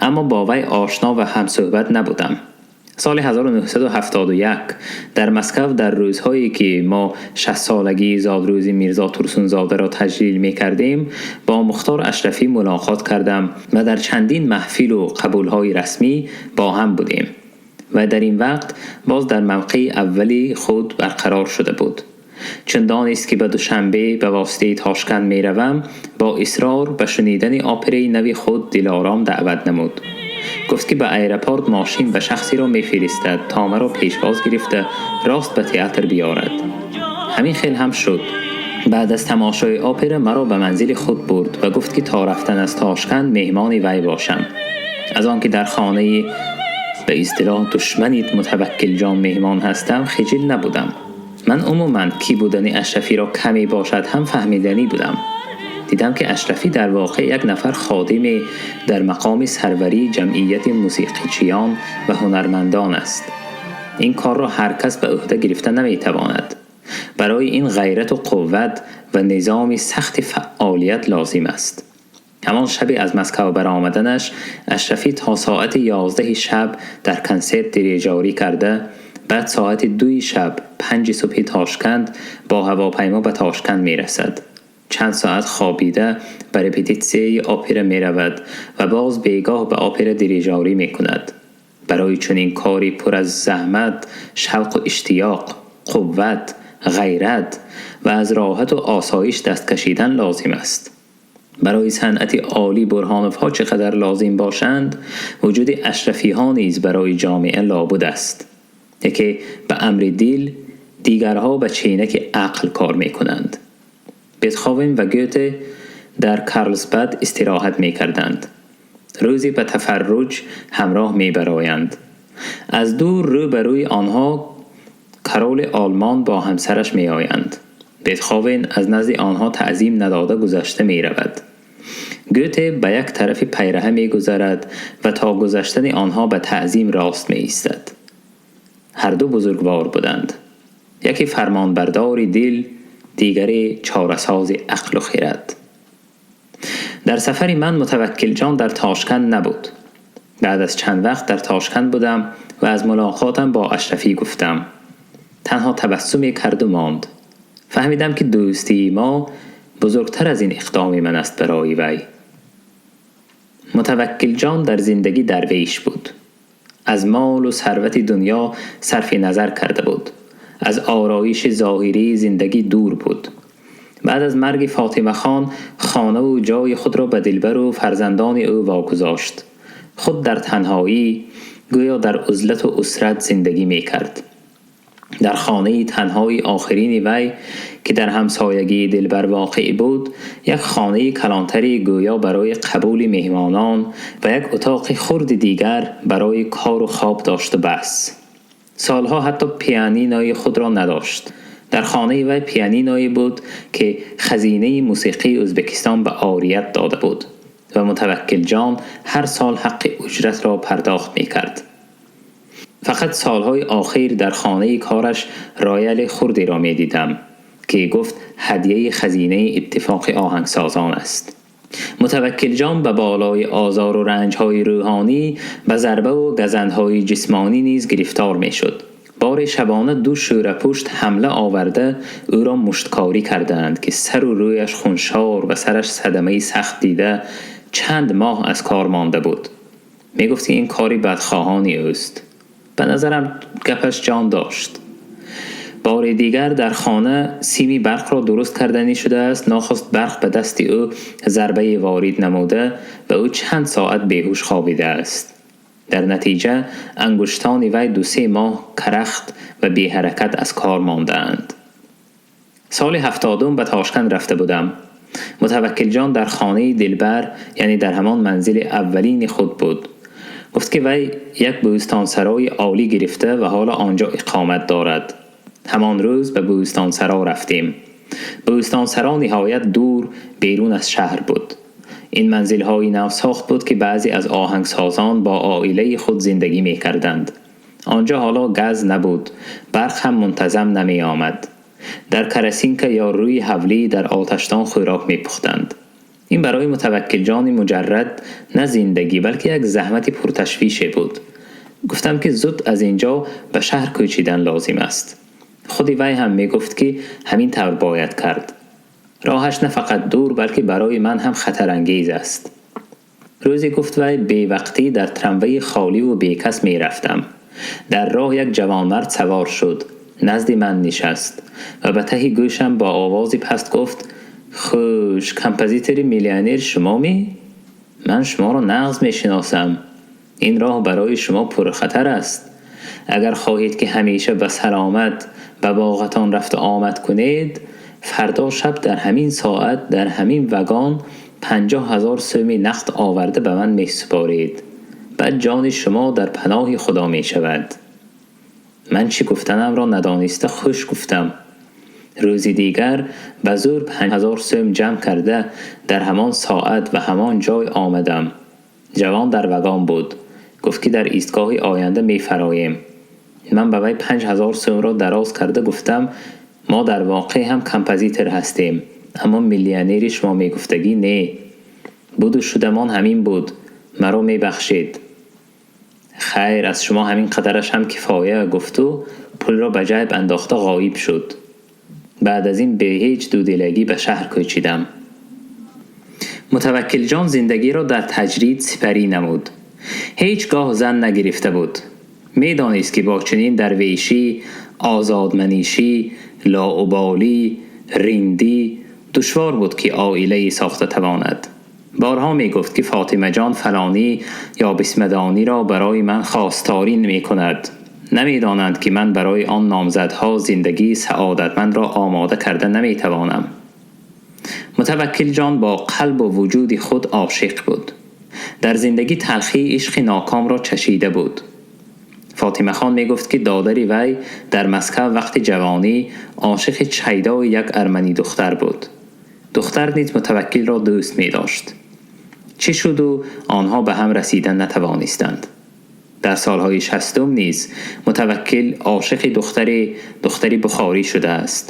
аммо бо вай ошно ва ҳамсӯҳбат набудам. Соли 1971 дар Москав дар рӯзҳое ки мо 60-солагии зодрӯзи Мирзо Турсунзодаро таҷлил мекардем, бо Мухтор Ашрафӣ мулоқот кардам ва дар чандин маҳфилу қабулҳои расмӣ бо ҳам будем ва дар ин вақт боз дар мавқеи аввали худ барқарор шуда буд. Чун донист, ки ба Душанбе ба воситаи Тошканд меравам, бо исрор ба шунидани операи нави худ Дилором даъват намуд. Гуфт, ки ба аэропорт мошин ва шахсеро мефиристад, то маро пешвоз гирифта рост ба театр биёрад. Ҳамин хел ҳам шуд. Баъд аз тамошои опера маро ба манзили худ бурд ва гуфт, ки то рафтан аз Тошканд меҳмони вай бошам. Аз он ки дар хонаи ба истилоҳ душмани Мутаваккилҷон меҳмон ҳастам, хиҷил набудам. Ман умуман кӣ будани Ашрафиро каме бошад ҳам фаҳмиданӣ будам. Дидам, ки Ашрафӣ дар воқеъ як нафар ходиме дар мақоми сарварии ҷамъияти мусиқичиён ва ҳунармандон аст. Ин корро ҳар кас ба ӯҳда гирифта наметавонад. Барои ин ғайрату қувват ва низоми сахти фаъолият лозим аст. Ҳамон шаби аз Москав баромаданаш Ашрафӣ то соати 11-и шаб дар консерт дирижорӣ карда, баъд соати 2-и шаб, 5-и субҳи Тошканд, бо ҳавопаймо ба Тошканд мерасад. Чанд соат хобида ба репетитсияи опера меравад ва боз бегоҳ ба опера дирижорӣ мекунад. Барои чунин кори пур аз заҳмат шавқу иштиёқ, қувват, ғайрат ва аз роҳату осоиш даст кашидан лозим аст. Барои санъати олӣ Бурҳоновҳо чӣ қадар лозим бошанд, вуҷуди ашрафиҳо низ барои ҷомеа лобуд аст. Яке ба амри дил, дигарҳо ба ченаки ақл кор мекунанд. Бетховен ва Гёте дар Карлсбад истироҳат мекарданд. Рӯзе ба тафарруҷ ҳамроҳ мебароянд. Аз дур рӯ ба рӯи онҳо короли Олмон бо ҳамсараш меоянд. Бетховен аз назди онҳо таъзим надода гузашта меравад. Гёте ба як тарафи пайраҳа мегузарад ва то гузаштани онҳо ба таъзим рост меистад. Ҳарду бузургвор буданд. Яке фармонбардори дил, дигаре чорасози ақлу хирад. Дар сафари ман Мутаваккилҷон дар Тошканд набуд. Баъд аз чанд вақт дар Тошканд будам ва аз мулоқотам бо Ашрафӣ гуфтам. Танҳо табассуме карду монд. Фаҳмидам, ки дӯстии мо бузургтар аз ин иқдоми ман аст барои вай. Мутаваккилҷон дар зиндагӣ дарвеш буд. Аз мол ва сарвати дунё сарфи назар карда буд. Аз ороиши зоҳирии зиндагӣ дур буд. Баъд аз марги Фотимахон хона ва ҷои худро ба дилбар ва фарзандони ӯ вогузошт. Худ дар танҳоӣ, гӯё дар узлат ва усрат зиндагӣ мекард. Дар хонаи танҳои охирини вай, ки дар ҳамсоягии дилбар воқеъ буд, як хонаи калонтаре гӯё барои қабули меҳмонон ва як утоқи хурди дигар барои кору хоб дошт ва бас. Солҳо ҳатто пианинои худро надошт. Дар хонаи вай пианиное буд, ки хазинаи мусиқии Ӯзбекистон ба орият дода буд ва Мутаваккилҷон ҳар сол ҳаққи уҷратро пардохт мекард. Фақат солҳои охир дар хонаи кораш рояли хурдеро медидам, ки гуфт ҳадияи хазинаи иттифоқи оҳангсозон аст. Мутаваккилҷон ба болои озору ранҷҳои рӯҳонӣ ба зарбаву газандҳои ҷисмонӣ низ гирифтор мешуд. Бори шабона ду шӯрапушт ҳамла оварда ӯро мушткорӣ кардаанд, ки сару рӯяш хуншор ва сараш садамаи сахт дида чанд моҳ аз кор монда буд. Мегуфт, ки ин кори бадхоҳони ӯст. Ба назарам гапаш ҷон дошт. Бори дигар дар хона сими барқро дуруст карданӣ шудааст, нохост барқ ба дасти ӯ зарбае ворид намуда ва ӯ чанд соат беҳуш хобидааст. Дар натиҷа ангуштони вай 2-3 моҳ карахт ва беҳаракат аз кор мондаанд. Соли 70 ба Тошканд рафта будам. Мутаваккилҷон дар хонаи дилбар, яъне дар ҳамон манзили аввалини худ буд. Гуфт, ки вай як бӯстонсарои олӣ гирифта ва ҳоло он ҷо иқомат дорад. Ҳамон рӯз ба бӯстонсаро рафтем. Бӯстонсаро ниҳоят дур, берун аз шаҳр буд. Ин манзилҳои навсохт буд, ки баъзе аз оҳангсозон бо оилаи худ зиндагӣ мекарданд. Он ҷо ҳоло газ набуд, барқ ҳам мунтазам намеомад. Дар карасинка ё рӯи ҳавлӣ дар оташдон хӯрок мепухтанд. Ин барои мутаваккилҷони муҷаррад на зиндагӣ, балки як заҳмати пурташвише буд. Гуфтам, ки зуд аз ин ҷо ба шаҳр кӯчидан лозим аст. Худи вай ҳам мегуфт, ки ҳамин тавр бояд кард. Роҳаш на фақат дур, балки барои ман ҳам хатарангез аст. Рӯзе гуфт вай бевақтӣ дар трамвайи холиву бекас мерафтам. Дар роҳ як ҷавонмард савор шуд, назди ман нишаст ва ба таҳи гӯшам бо овози паст гуфт: «Хуш, композитори миллионер шумо ми? Ман шуморо нағз мешиносам. Ин роҳ барои шумо пурхатар аст. Агар хоҳед, ки ҳамеша ба саломат ба боғатон рафту омад кунед, фардо шаб дар ҳамин соат дар ҳамин вагон 50 000 сӯми нақд оварда ба ман месупоред. Баъд ҷони шумо дар паноҳи Худо мешавад». Ман чӣ гуфтанамро надониста хуш гуфтам. Рӯзи дигар ба зӯр 5000 сӯм ҷамъ карда дар ҳамон соат ва ҳамон ҷой омадам. Ҷавон дар вагон буд. Гуфт, ки дар истгоҳи оянда мефароем. Ман ба вай 5000 сӯмро дароз карда гуфтам: «Мо дар воқеъ ҳам композитор ҳастем, аммо миллионери шумо мегуфтагӣ не. Буду шудамон ҳамин буд, маро мебахшед». «Хайр, аз шумо ҳамин қадараш ҳам кифоя», гуфту пулро ба ҷайб андохта ғоиб шуд. Баъд аз ин бе ҳеҷ дудилагӣ ба шаҳр кӯчидам. Мутаваккилҷон зиндагиро дар таҷрид сипарӣ намуд. Ҳеҷ гоҳ зан нагирифта буд. Медонист, ки бо чунин дарвешӣ, озодманишӣ, лоуболӣ, риндӣ душвор буд, ки оилае сохта тавонад. Борҳо мегуфт, ки Фотимаҷон фалонӣ ё бисмадониро барои ман хостторӣ мекунад. Намедонанд, ки ман барои он номзадҳо зиндагии саодатмандро омода карда наметавонам. Мутаваккилҷон бо қалбу вуҷуди худ ошиқ буд. Дар зиндагӣ талхии ишқи нокомро чашида буд. Фотимахон мегуфт, ки додари вай дар Москав вақти ҷавонӣ ошиқи шайдои як арманӣ духтар буд. Духтар низ мутаваккилро дӯст медошт. Чӣ шуду онҳо ба ҳам расида натавонистанд. Дар солҳои 60 низ мутаваккил ошиқи духтари бухорӣ шудааст.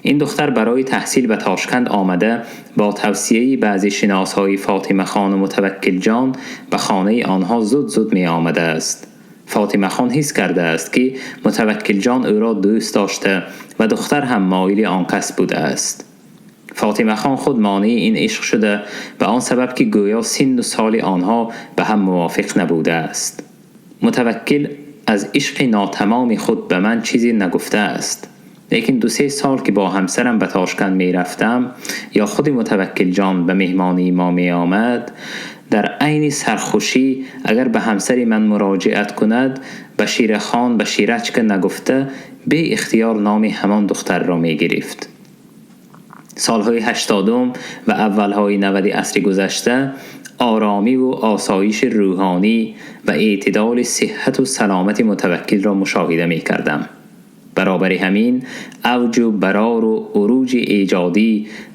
Ин духтар барои таҳсил ба Тошканд омада, бо тавсияи баъзе шиносҳои Фотимахону мутаваккилҷон ба хонаи онҳо зуд зуд меомадааст. Фотимахон ҳис кардааст, ки мутаваккилҷон ӯро дӯст дошта ва духтар ҳам моили он кас будааст. Фотимахон худ монеи ин ишқ шуда, ба он сабаб ки гӯё синну соли онҳо ба ҳам мувофиқ набудааст. Мутаваккил аз ишқи нотамоми худ ба ман чизе нагуфтааст. Лекин ду-се сол ки бо ҳамсарам ба Тошканд мерафтам ё худи Мутаваккилҷон ба меҳмонии мо меомад, дар айни сархушӣ агар ба ҳамсари ман муроҷиат кунад, ба Ширахон, ба Ширачка нагуфта, беихтиёр номи ҳамон духтарро мегирифт. Солҳои ҳаштодум ва аввалҳои навади асри гузашта оромӣ ва осоиши рӯҳонӣ ва эътидоли сиҳҳату саломати Мутаваккилро мушоҳида мекардам. Баробари ҳамин авҷу барору уруҷи эҷодӣ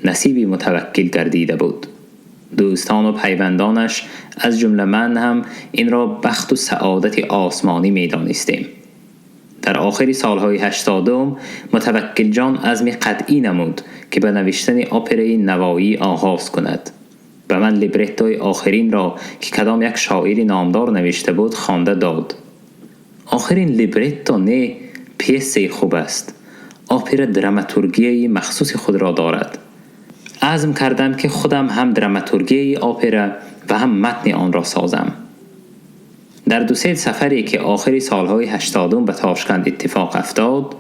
насиби Мутаваккил гардида буд. Дӯстону пайвандонаш аз ҷумла ман ҳам инро бахту саодати осмонӣ медонистем. Дар охири солҳои ҳаштодум Мутаваккилҷон азми қатъӣ намуд, ки ба навиштани операи Навоӣ оғоз кунад. Ба ман либреттои охиринро, ки кадом як шоири номдор навишта буд, хонда дод. Охирин либретто не, пьесаи хуб аст. Опера драматургияи махсуси худро дорад. Азм кардам, ки худам ҳам драматургияи опера ва ҳам матни онро созам. Дар ду-се сафаре, ки охири солҳои ҳаштодум ба Тошканд иттифоқ афтод,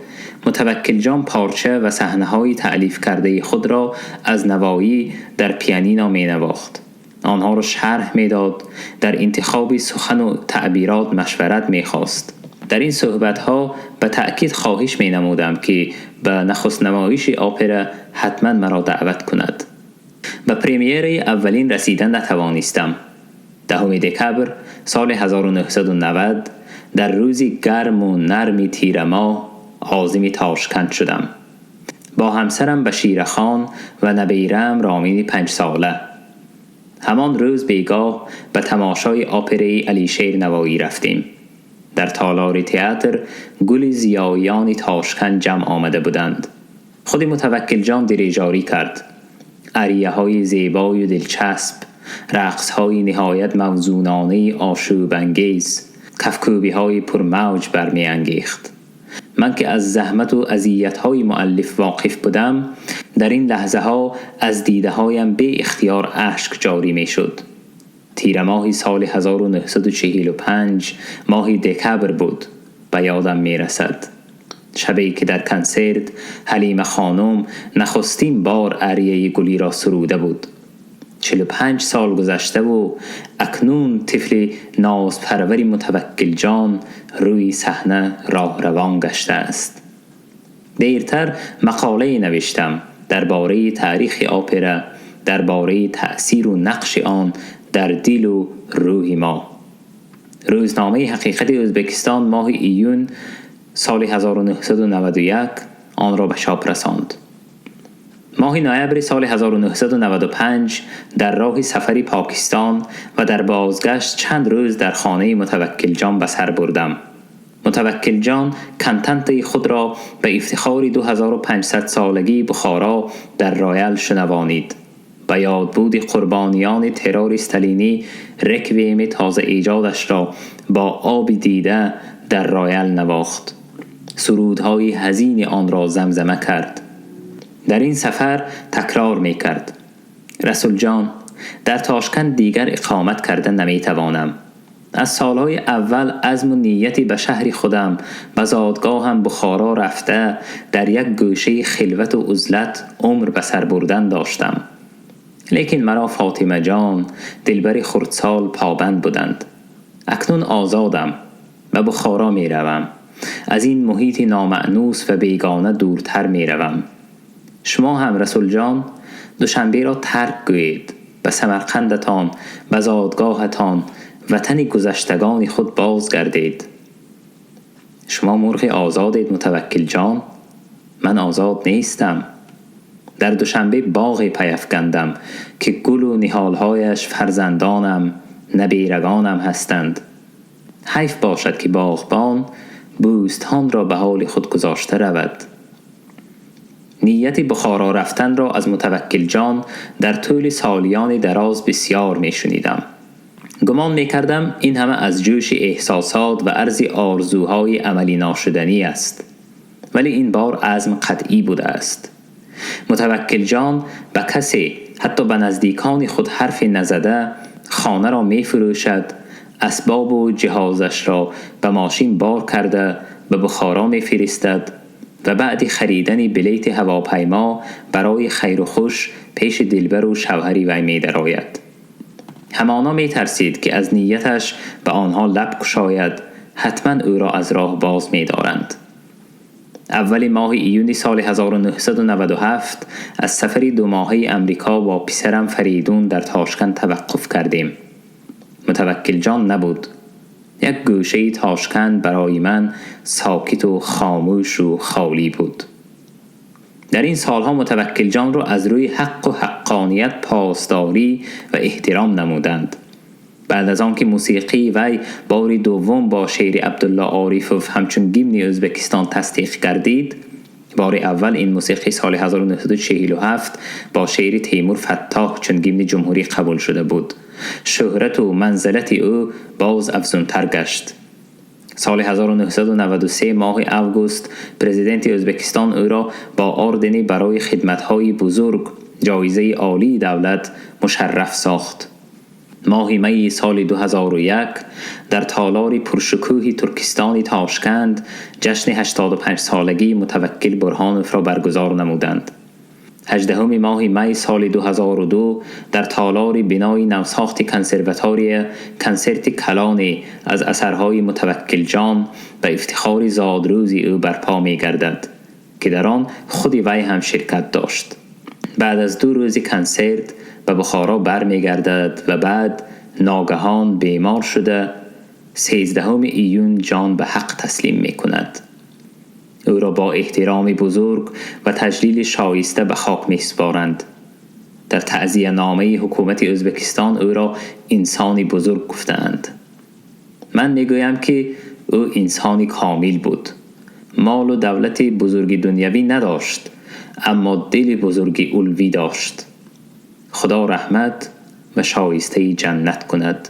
Мутаваккилҷон порча ва саҳнаҳои таълифкардаи худро аз Навоӣ дар пианино менавохт. Онҳоро шарҳ медод, дар интихоби сухану таъбирот машварат мехост. Дар ин суҳбатҳо ба таъкид хоҳиш менамудам, ки ба нахустнамоиши опера ҳатман маро даъват кунад. Ба премьераи аввалин расида натавонистам. 10 декабр соли 1990 дар рӯзи гарму нарми тирамоҳ озими Тошканд шудам. Бо ҳамсарам Баширахон ва набераам Ромини 5сола. Ҳамон рӯз бегоҳ ба тамошои операи Алишер Навоӣ рафтем. Дар толори театр гули зиёиёни Тошканд ҷамъ омада буданд. Худи Мутаваккилҷон дирижорӣ кард. Арияҳои зебою дилчасб, рақсҳои ниҳоят мавзунонаи ошӯбангез, кафкӯбиҳои пурмавҷ бармеангехт. Ман ки аз заҳмату азиятҳои муаллиф воқиф будам, дар ин лаҳзаҳо аз дидаҳоям беихтиёр ашк ҷорӣ мешуд. Тирамоҳи соли 1945 моҳи декабр буд, ба ёдам мерасад. Шабе ки дар консерт Ҳалима хонум нахустин бор арияи гулиро суруда буд. 45 сол гузаштаву акнун тифли нозпарвари Мутаваккилҷон рӯи саҳна роҳравон гаштааст. Дертар мақолае навиштам дар бораи таърихи опера, дар бораи таъсиру нақши он дар дилу рӯҳи мо. Рӯзномаи Ҳақиқати Ӯзбекистон моҳи июн соли 1991 онро ба чоп расонд. Моҳи ноябри соли 1995 дар роҳи сафари Покистон ва дар бозгашт чанд рӯз дар хонаи Мутаваккилҷон ба сар бурдам. Мутаваккилҷон кантантаи худро ба ифтихори 2500 солагии Бухоро дар роял шунавонид. Ба ёдбуди қурбониёни террори сталинӣ реквиеми тозаэҷодашро бо оби дида дар роял навохт. Сурудҳои ҳазини онро замзама кард. Дар ин сафар такрор мекард: Расулҷон, дар Тошканд дигар иқомат карда наметавонам. Аз солҳои аввал азму нияти ба шаҳри худам, ба зодгоҳам Бухоро рафта, дар як гӯшаи хилвату узлат умр ба сар бурдан доштам. Лекин маро Фотимаҷон, дилбари хурдсол, побанд буданд. Акнун озодам, ба Бухоро меравам. Аз ин муҳити номаънус ва бегона дуртар меравам. Шумо ҳам, Расулҷон, Душанберо тарк гӯед, ба Самарқандатон, ба зодгоҳатон, ватани гузаштагони худ бозгардед. Шумо мурғи озодед, Мутаваккилҷон, ман озод нестам. Дар Душанбе боғе пайафкандам, ки гулу ниҳолҳояш фарзандонам, наберагонам ҳастанд. Ҳайф бошад, ки боғбон бӯстонро ба ҳоли худ гузошта равад. Нияти Бухоро рафтанро аз Мутаваккилҷон дар тӯли солиёни дароз бисьёр мешунидам. Гумон мекардам, ин ҳама аз ҷӯши эҳсосот ва арзи орзуҳои амалӣ ношуданӣ аст. Вале ин бор азм қатъӣ будааст. Мутаваккил ҷон ба касе, ҳатто ба наздикони худ ҳарфе назада, хонаро мефурӯшад, асбобу ҷиҳозашро ба мошин бор карда ба Бухоро мефиристад ва баъди харидани билети ҳавопаймо барои хайру хуш пеши дилбару шавҳари вай медарояд. Ҳамоно метарсид, ки аз нияташ ба онҳо лаб кушояд, ҳатман ӯро аз роҳ боз медоранд. Аввали моҳи июни соли 1997 аз сафари думоҳаи Амрико бо писарам Фаридун дар Тошканд таваққуф кардем. Мутаваккилҷон набуд. Як гӯшаи Тошканд барои ман сокиту хомӯшу холӣ буд. Дар ин солҳо Мутаваккилҷонро аз рӯи ҳаққу ҳаққоният посдорӣ ва эҳтиром намуданд. Баъд аз он ки мусиқии вай бори дуввум бо шеъри Абдулло Орифов ҳамчун гимни Ӯзбекистон тасдиқ гардид, бори аввал ин мусиқӣ соли 1947 бо шеъри Темур Фаттоҳ чун гимни ҷумҳурӣ қабул шуда буд, шӯҳрату манзалати ӯ боз афзунтар гашт. Соли 1993 моҳи август президенти Ӯзбекистон ӯро бо ордени барои хидматҳои бузург, ҷоизаи олии давлат, мушарраф сохт. Моҳи майи соли 2001 дар толори пуршукӯҳи Туркистони Тошканд ҷашни 85-солагии Мутаваккил Бурҳоновро баргузор намуданд. 18-уми моҳи май соли 2002 дар толори бинои навсохти консерватория консерти калоне аз асарҳои Мутаваккилҷон ба ифтихори зодрӯзи ӯ барпо мегардад, ки дар он худи вай ҳам ширкат дошт. Баъд аз 2 рӯзи консерт ба Бухоро бармегардад ва баъд ногаҳон бемор шуда, 13 июн ҷон ба ҳақ таслим мекунад. Ӯро бо эҳтироми бузург ва таҷлили шоиста ба хок месупоранд. Дар таъзияномаи ҳукумати Ӯзбекистон ӯро инсони бузург гуфтаанд. Ман мегӯям, ки ӯ инсони комил буд. Молу давлати бузурги дунявӣ надошт, аммо дили бузурги улвӣ дошт. Худо раҳмат ва шоистаи ҷаннат кунад.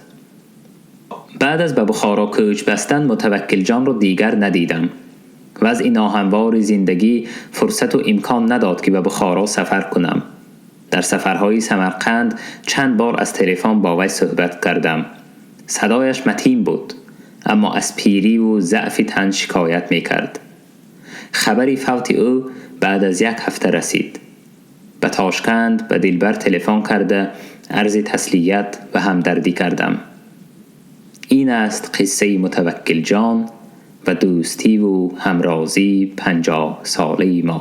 Баъд аз ба Бухоро кӯч бастан Мутаваккилҷонро дигар надидам. Вазъи ноҳамвори зиндагӣ фурсату имкон надод, ки ба Бухоро сафар кунам. Дар сафарҳои Самарқанд чанд бор аз телефон бо вай суҳбат кардам. Садояш матин буд, аммо аз пириву заъфи тан шикоят мекард. Хабари фавти ӯ баъд аз як ҳафта расид. Ба Тошканд ба дилбар телефон карда арзи таслият ва ҳамдардӣ кардам. Ин аст қиссаи Мутаваккилҷон ва дӯстиву ҳамрозии 50-солаи мо.